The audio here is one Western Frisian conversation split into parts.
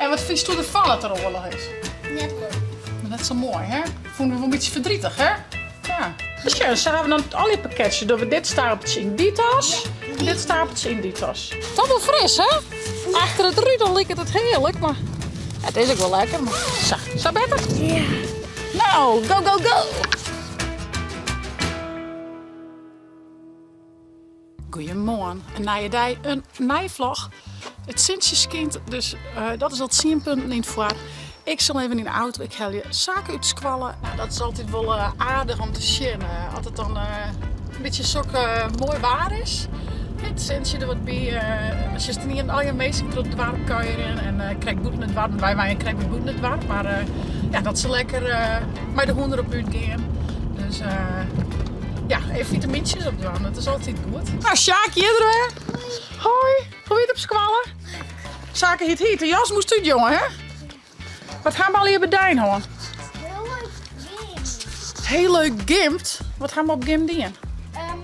En wat fynsto derfan dat der oarloch is? Net leuk. Net sa moai, hè? Fûnen we wol in bytsje verdrietig, hè? Ja. Dus ja, sa hawwe we dan al dy pakketsjes. Dogge we dit stapeltsje yn dy tas en dit stapeltsje yn dy tas. Toch wol fris, hè? Achter it rút dan liket it hearlik, mar it is ek wol lekker. Mar sa, sa better? Ja. No, go, go, go! Goeiemoarn, in nije dei, in nije vlog. It sintsje skynt, dus dat is al tsien punten yn it foar. Ik sil even yn de auto, ik helje Sake út skoalle. Nou, dat is altyd wol aardich om te sjen, as it dan in bytsje sok moai waar is. It sintsje der wat by, dan sjochst ynienen allegear minsken troch it doarp kuierjen en krekt bûten it doarp, wy wenje krekt wat bûten it doarp, mar ja, dat se lekker mei de hûn derop útgean. Dus ja, even vitamyntsjes opdwaan, dat is altyd goed. Nou, Sjaak hjir der wer. Hoi, hoe wie it op skoalle? Sake hiet hiet, de jas moast út, jonge, hè? Wat ha we allegear bedein hân? Heel leuk gymd. Heel leuk gymd? Wat ha we op gym dien? Um,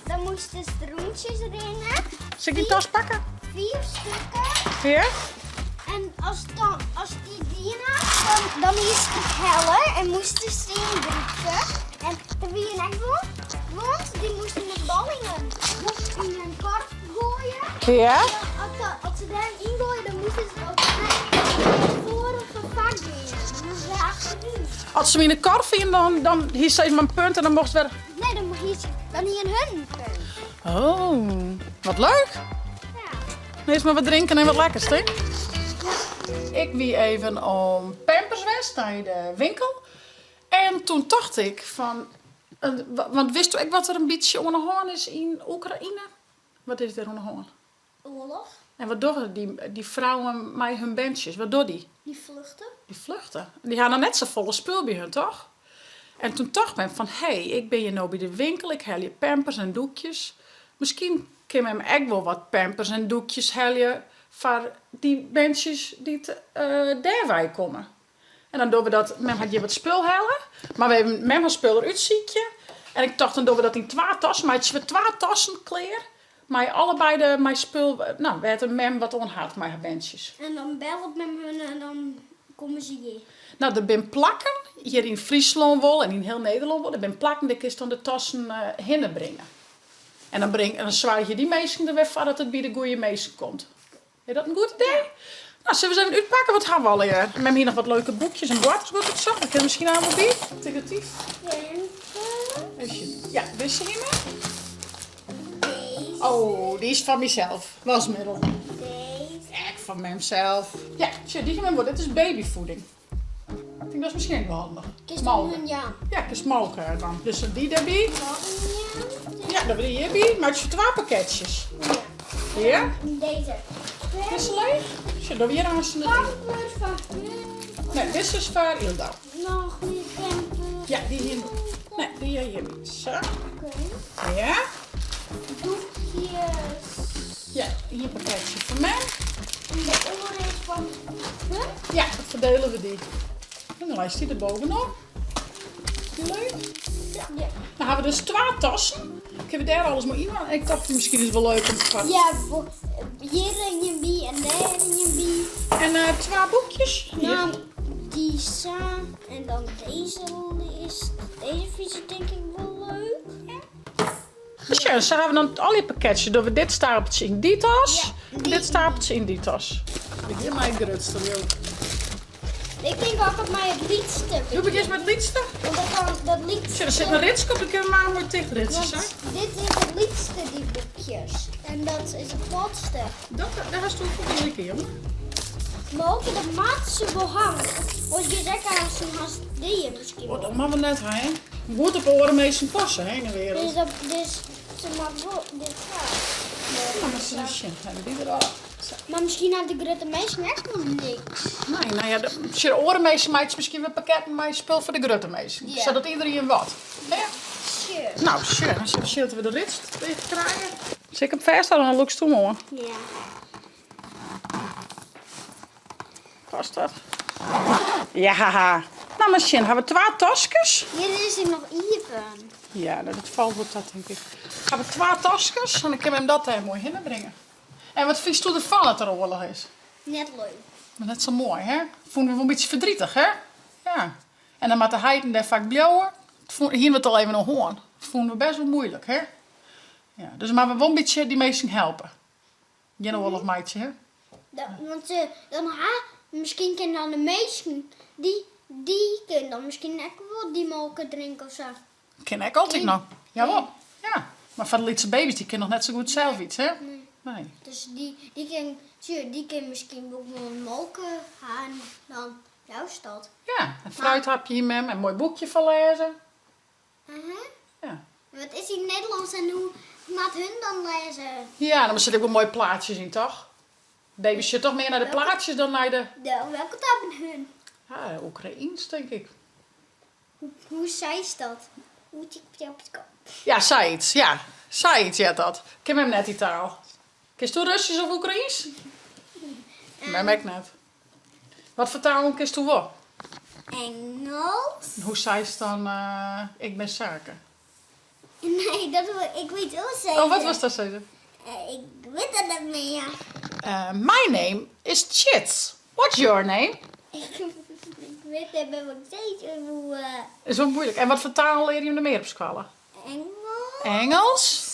dan moasten se rûntsjes rinne. Sil ik dyn tas pakke? Fiif stikken. Ja? En as, dan, as dy dien hat, dan, dan is it helle en moasten se ynbrûke. En der wiene ek wol, want dy moasten de bal yn in, yn in korf goaie. Ja? En dan, as, as se dêr yn goaie, dan moasten se op nei it foarige fak gean. Dan moasten se achterút. As se him yn de korf hienen, dan, dan hie se even in punt en dan mocht wer... Nee, dan hie se, dan hie hun in punt. Oh, wat leuk. Ja. Earst mar wat drinken en wat lekkers, hè? Ik wie even om Pampers west nei de winkel. En toen tocht ik fan, want witsto ek wat der in bytsje oan 'e hân is yn Oekraïne? Wat is der oan 'e hân? Oarloch. En wat dogge dy frouwen mei hun berntsjes? Wat dogge dy? Dy fluchte. Dy fluchte. Dy ha noch net safolle spul by hun, toch? En toen tocht mem fan, hé, ik bin hjir no by de winkel, ik helje pampers en doekjes. Miskien kin mem ek wol wat pampers en doekjes helje foar dy berntsjes dy't dêr wei komme. En dan dogge we dat, mem hat hjir wat spul helle, mar we even mem har spul derút sykje. En ik tocht, dan dogge we dat yn twa tassen, meitsje we twa tassen klear. Mei allebei de, mei spul, no, wêr't de mem wat oan hat mei har berntsjes. En dan bellet mem hun en dan komme se hjir. No, der bin plakken, hjir yn Fryslân wol en yn hiel Nederlân wol, der bin plakken dêr kinst dan de tassen hinne bringe. En dan bring, en dan soargje dy minsken der wer foar dat it by de goede minsken komt. Is dat in goed idee? No, sille we ris even útpakke? Wat ha we allegear? Mem hie noch wat leuke boekjes en boartersguod útsocht. Dêr kinne we miskien allemaal by. Dekoratief. Ja, dizze hiene. Oh, dy is foar mysels. Wasmiddel. Ek foar memsels. Ja, sjoch, dy hie mem wol. Dit is babyvoeding. Ik tink dat is miskien ek wol handich. Kinst molke jaan. Ja, kinst molke dan. Dus dy derby. Ja, dan dy hjirby. Meitsje we twa pakketsjes. Ja. Ja? Deze. Dizze leech? Sjoch, dan hjir aanst. Pampers foar hun. Nee, dizze is foar Ilda. Noch mear pampers. Ja, dy hier. Nee, dy hjirby. Sa. Oké. Ja. Doekjes. Ja, ien pakketsje foar mem. En de oare is fan hun? Ja, dat ferdelen we dy. En dan leist dy der bovenop. Is die leuk? Ja. Ja. Dan ha we dus twa tassen. Kinne we dêr alles mei yn? Ik tocht miskien is it wol leuk om foar... Ja, hjir ien by en dêr ien by. En uh, twa boekjes? Hier. Nou, dy sa en dan deze is, deze vind ik denk ik wol leuk. Ja. Sjoch, sa hawwe we dan allegear pakketsjes. Dogge we dit stapeltsje yn dy tas en dit stapeltsje yn dy tas. Begjin mei it grutste, leau. Ik tink altyd mei it lytste. Do begjinst mei it lytste? Want dat dan dat lytste. Sjoch, der sit in ritske op, dan kinne we maar moai tichtritse, sa. Dit is it lytste, dy boekjes. En dat is it grutste. Dat, dêr hast wol gelyk yn, jonge. Molke, dat moat se wol ha. Oars giet ek aanst hast dea miskien Oh, dat moatte we net ha, hè. Goed op oare minsken passe, hè, yn de wereld. Dus, dat, dus se moat wol dit ha. Nou, maar se sjen, ha we dy der al. Sa. Mar miskien ha de grutte minsken ek wol niks. Nee, no ja, de oare minsken meitsje miskien wer pakketten mei spul foar de grutte minsken. Ja. Sadat iderien wat. Ja. Sure. Nou, sure. Dan sille we de rits ticht krije. Sil ik him fêsthâlde, dan lûkst him oan. Ja. Past dat? Ja. Nou, mar sjen, ha we twa taskes. Hjir is hy noch iepen. Ja, dat falt wol ta, tink ik. Ha we twa taskes en dan kinne we him dat dêr moai hinne bringe. En wat fynsto derfan dat der oarloch is? Net leuk. Maar net sa moai, hè? Fûnen we wol in bytsje verdrietig, hè? Ja. En dan moat de heiten dêr faak bliuwe. Hiene we it al even oer hân. Fûnen we best wol muoilik, hè? Ja, dus moatte we wol in bytsje dy minsken helpe. Gjin oarloch meitsje, hè? Want dan ha, miskien kinne dan de minsken, dy, dy kinne dan miskien ek wol dy molke drinke of sa. Kin ek altyd noch. Jawol, ja. Mar foar de lytse baby's, dy kinne noch net sa goed sels yts, hè? Nee. Dus dy, dy kin, sjoch, dy kin miskien wol gewoan molke ha en dan joust dat. Ja, in fruithapje hie mem en in moai boekje foarlêze. Ja. Wat is yn Nederlânsk en hoe moat hun dan lêze? Ja, dan sitte ek wol moaie plaatsjes yn, toch? Baby's sjogge toch mear nei de plaatsjes dan nei de... Welke taal binne hun? Ja, Oekraïens, tink ik. Hoe seist dat? Ja, sayts, ja. Sayts heart dat. Ken mem net dy taal. Kinsto Russysk of Oekraïens? Mem ek net. Wat foar talen kinsto wol? Engels. Hoe seist dan ik bin Sake? Nee, dat ik wit wol sizze. Oh, wat wolst dan sizze? Ik wit it net mear. My name is Tjits. What's your name? Ik wit net mear wat ik sizze woe. Is wol moeilik. En wat foar talen leare jim der mear op skoalle? Engels. Engels.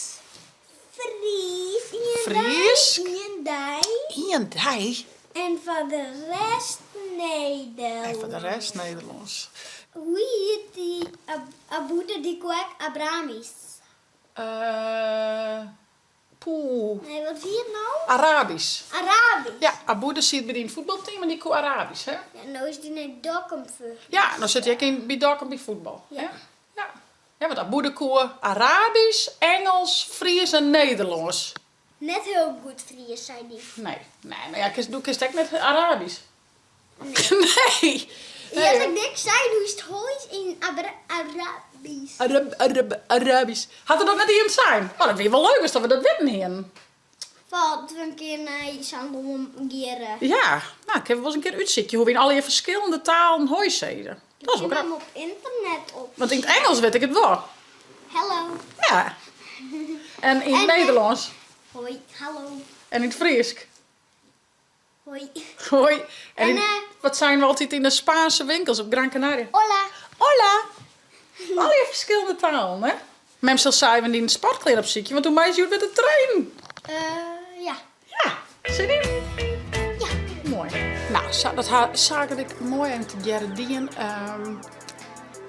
Frysk. Frysk. Ien dei. Ien dei? En foar de rest Nederlânsk. En foar de rest Nederlânsk. Hoe hjit dy Aboede dy koe ek Abramisch? Uh, poeh. Nee, wat wie it no? Arabysk. Arabysk. Ja, Aboede siet by dyn fuotbalteam en dy koe Arabysk, hè? Ja, no is dy nei Dokkum fuort. Ja, no sit hy ek yn, by Dokkum by fuotbal. Ja. Ja. Ja, want Aboede koe Arabysk, Engels, Frysk en Nederlânsk. Net hiel goed Frysk, sei dy. Nee, nee, mar ja, kinst, do kinst ek net Arabysk. Nee. Nee. Ja, as ik niks sei, doe is it hois yn Arabysk. Arab, Arab, Arabysk. Hat er dat net ien sein? Oh, dat wie wol leuk as dat we dat witten hienen. Falt we in kear nei sa'n lân geare. Ja, nou, kinne we wolris in kear útsykje hoe we yn allegear ferskillende talen hoi sizze. Dat is wol Ik kin grappich. him op ynternet op. Want yn it Engels wit ik it wol. Hello. Ja. En yn it En- Nederlânsk. Hoi, hallo. En yn it Frysk. Hoi. Hoi. En, En, in- eh, wat seine we altyd yn de Spaanse winkels op Gran Canaria? Hola. Hola. Allegear ferskillende talen, hè? Mem sil sa even dyn sportklean opsykje, want do meist hjoed wer te trainen. Eh, ja. Ja, sin yn? Ja. Moai. Nou, sa, dat ha Sake en ik moai even tegearre dien. Ehm,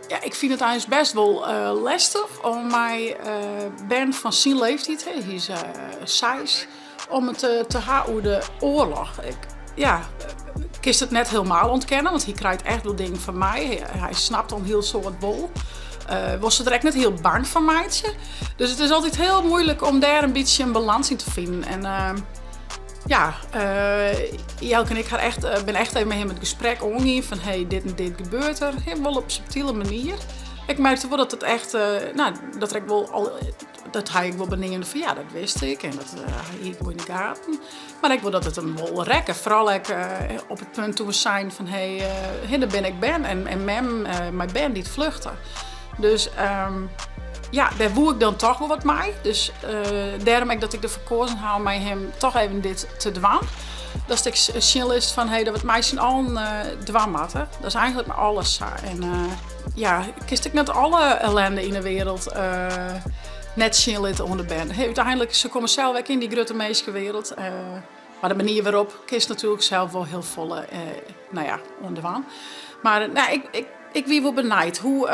ja, ik fyn it eins best wol eh, lestich om mei eh, bern fan syn leeftiid, hè, hy is eh, seis, om it te ha oer de oarloch. Ik, ja, kinst it net helemaal ûntkenne, want hy krijt echt wol dingen fan my. Hy snapt al in hiel soad wol. Uh, wol se der ek net hiel bang fan meitsje. Dus it is altyd hiel muoilik om dêr in bytsje in balans yn te finen. En uh, ja, uh, Jelke en ik ha echt, binne echt even mei him it gesprek oangien fan hey, dit en dit gebeurt der. Hè, wol op subtile manier. Ik merkte wol dat it echt, nou, dat er ek wol al, dat hy ek wol beneamde fan ja, dat wist ik en dat hie ik wol yn de gaten. Mar ek wol dat it him wol rekke. Foaral ek op it punt toen we seinen fan hey, dêr binne ek bern en, en mem mei bern dy't fluchte. Dus um, ja, dêr woe ik dan toch wol wat mei. Dus dêrom ek dat ik derfoar koazen ha om mei him toch even dit te dwaan. Datst ek sjen litst fan hey, dat we it mei syn allen dwaan moatte. Dat is eigentlik mei alles sa. En ja, kinst ek net alle ellende yn 'e wereld net sjen litte oan de bern. Hey, úteinlik, se komme sels ek yn dy grutte minskewereld. Mar de manier wêrop kinst natuerlik sels wol hiel folle nou ja, oan dwaan. Mar nou, ik, ik, ik wie wol benijd. Hoe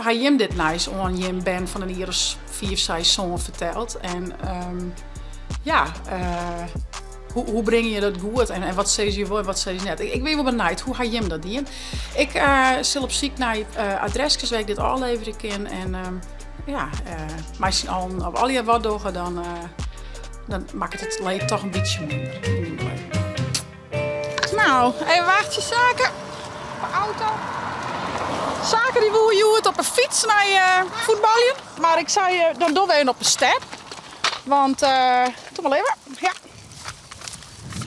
ha jim dit nijs oan jim bern fan in jier as 5, 6, 7 ferteld? En um, ja, hoe, hoe bringe je dat goed? En, en wat sizze je wol en wat sizze je net? Ik, ik wie wol benijd, hoe ha jim dat dien? Ik sil op syk nei adreskes wêr't ik dit ôfleverje kin. En um, ja, mei syn allen of allegear wat dogge, dan, dan makket it leed toch in bytsje minder yn myn beleving. Nou, even wachtsje, Sake. Op de auto. Sake dy woe hjoed op 'e fyts nei fuotbaljen. Mar ik sei, dan dogge we even op 'e step. Want, doe mar even. Ja.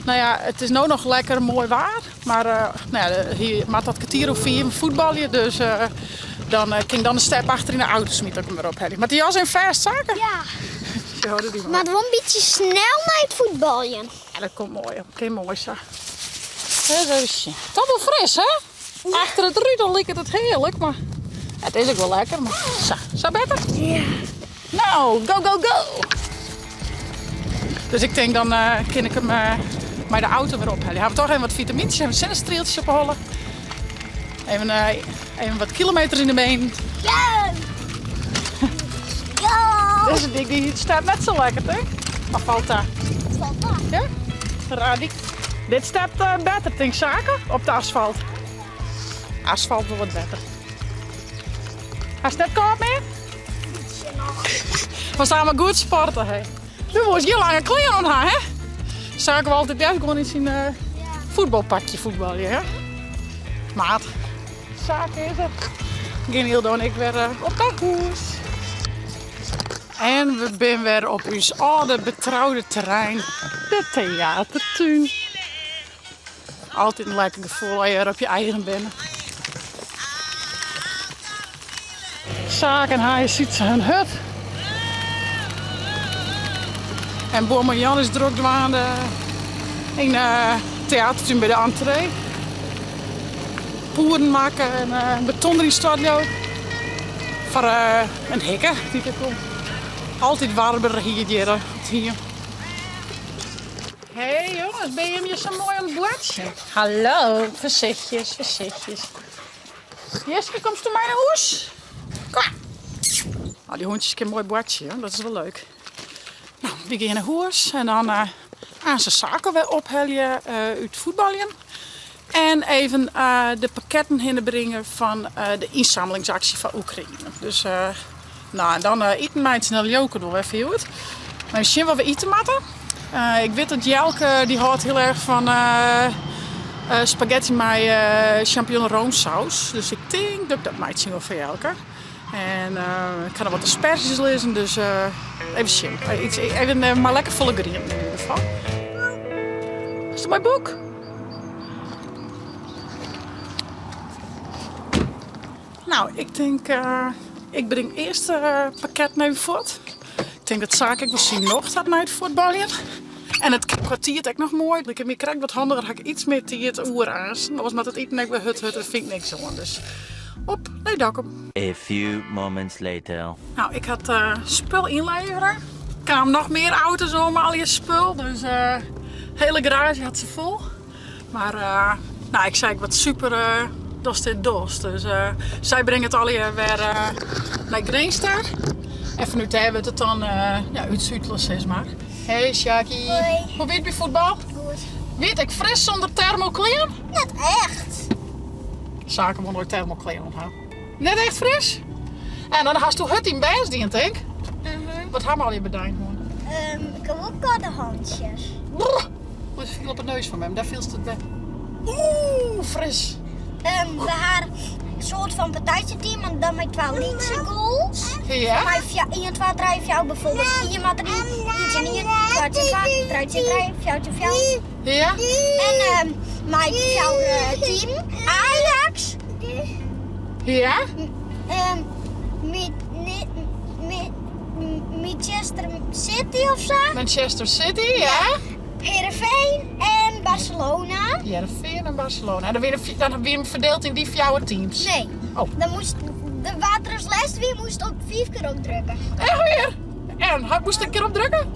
Nou ja, it is no noch lekker moai waar. Mar nou ja, hy moat dat kertier oer fiven fuotbalje. Dus dan kin ik dan de step achter yn de auto smite, dat ik him wer ophelje. Moat dy jas even fêst, Sake? Ja. Sjoch, die Moat wol in bytsje snel nei it fuotbaljen. Ja, dat komt moai. Kin moai sa. Ris even sjen. Toch wol fris, hè? Achter it rút dan liket it hearlik, mar it is ek wol lekker. Mar sa, sa better? Ja. No, go, go, go! Dus ik tink dan kin ik him mei de auto wer ophelje. Ha we toch even wat vitamintjes, even sinnestrieltsjes op 'e holle. Even, even wat kilometers yn de benen. Ja! Ja! Dizze dyk dy staat net sa lekker, tink? Of falt ta? Falt ta. Ja? Raar dyk. Dit stept better, tink Sake, op de asfalt. Asfalt wol wat better. Hast net kâld mear? Bytsje noch. We staan maar goed sporten, hè. Du moest gjin lange klean oan ha, hè? Sake wol altyd best gewoan yn syn voetbalpakje voetbalje, hè? Maat, Sake is der. Gean Hildo en ik wer op nei hûs. En we binne wer op ús âlde betroude terrein, de teatertún. Altyd in lekker gefoel as je wer op je eigen binne. Sake en hy siet hun hut. En buorman Jan is drok dwaande yn de teatertún by de entree. Poeren makke en beton deryn stoart leau ik. Foar in hikke dy't der komt. Altyd warber hier hjir op it hiem. Hé jonges, binne jim hjir sa moai oan it boartsjen? Hallo, foarsichtjes, foarsichtjes. Jiske, komst do mei nei hûs? Kom mar. Oh, dy hûntsjes kinne moai boartsje, dat is wol leuk. No, wy gean nei hûs en dan aanst Sake wer ophelje út fuotbaljen. En even de pakketten hinne bringe fan de ynsamlingsaksje foar Oekraïne. Dus no, en dan iten meitsje, dan leau ik it wol wer foar hjoed. Mar even sjen wat we ite moatte. Ik wit dat Jelke, dy hâldt hiel erch fan spagetti mei champignon roomsaus. Dus ik tink dat ik dat meitsjen wol foar Jelke. En ik ha noch wat asperges lizzen, dus even sjen. Even mar lekker folle grienten yn ieder gefal. Is it mei boek? Nou, ik tink, ik bring earst de pakketten even fuort. Ik tink dat Sake ek wol syn nocht hat nei it fuotbaljen. En it kwartiert ek noch moai. Liket my krekt wat handiger, ha ik iets mear tiid oer aansten. Oars moat it iten ek wer hurd hurd, dat fyn ik niks oan. Dus op nei Dokkum. A few moments later. Nou, ik ha it spul ynlevere. Kaam noch mear auto's oan mei allegear spul, dus de hiele garaazje hat se fol. Mar nou, ik sei ek wat super datst dit dochst. Dus sy bringe it allegear wer nei Grins ta. En fanút dêr wurdt it dan ja, útsutele sis mar. Hey Sjaki. Hoi. Hoe wie it by fuotbal? Goed. Wie it ek fris sûnder thermoklean? Net echt. Sake wol noait thermoklean oan ha. Net echt fris? En dan hasto hurd dyn bêst dien, tink? Wat ha we allegear bedein hân? Ik ha wol kâlde hantsjes. Brrr, wat fiel op 'e neus fan mem, dêr fielst it net. Oeh, fris. We ha in soart fan partijtjeteam, mar dan mei twa lytse goals. Ja? Mei ien, twa, trije, fjouwer bijvoorbeeld. Ien moat deryn, ien tsjin ien, twa tsjin twa, trije tsjin trije, fjouwer tsjin fjouwer. Ja? En mei fjouwer team. Ajax. Ja? Manchester City of sa. Manchester City, ja. Heerenveen en Barcelona. Heerenveen en Barcelona. En dan wiene, dan wiene ferdield yn dy fjouwer teams? Nee. Oh. Dan moast de wa't der as lêste wie, moast op fiif kear opdrukke. Echt wier? En, moast ik in kear opdrukke?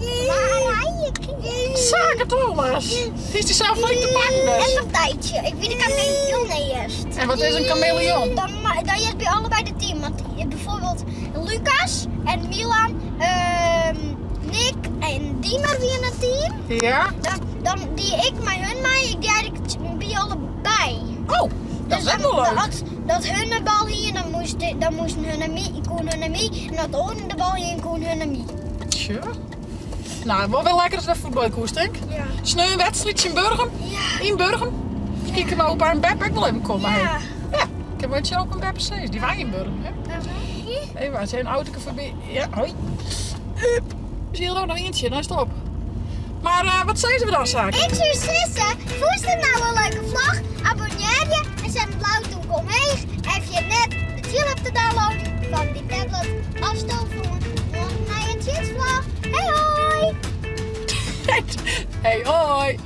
Sake Thomas! Is dy sels flink te pakken dus. En partijtje. Ik wie de kameleon earst. En wat is in kameleon? Dan, dan heart by allebei de team. Want bijvoorbeeld Lucas en Milan, Nick en Diemer wiene in team. Ja. Dan, dan die ik mei hun mei, ik die eigenlijk by allebei. Oh, dat is Dus ek wol leuk. As dat hun de bal hienen, dan moast, dan moasten hun en my, koenen hun en my. En as de oaren de bal hienen, koenen hun en my. Sure. Nou, wol wer lekker as wer fuotbalje koest, tink. Ja. Sneon in wedstriidsje yn Burgum. Ja. Yn Burgum. Kijk maar opa en Bep ek wol even komme. Ja. Ja, ik heb wat je opa en Bep steeds. Die waren in Burgum, hè? Even, er een auto voorbij. Ja, hoi. Up. Zie je er ook nog eentje, dan is het op. Maar wat sizze we dan, Sake? Ik soe sizze, fûnst it no in leuke vlog? Abonnearje en set it blauwe dûmke omheech. En ferjit net de tsjil-app te downloaden fan dyn tablet of stoomfoan. Oant in nije tsjinstflog. Hey hoi! Hey hoi!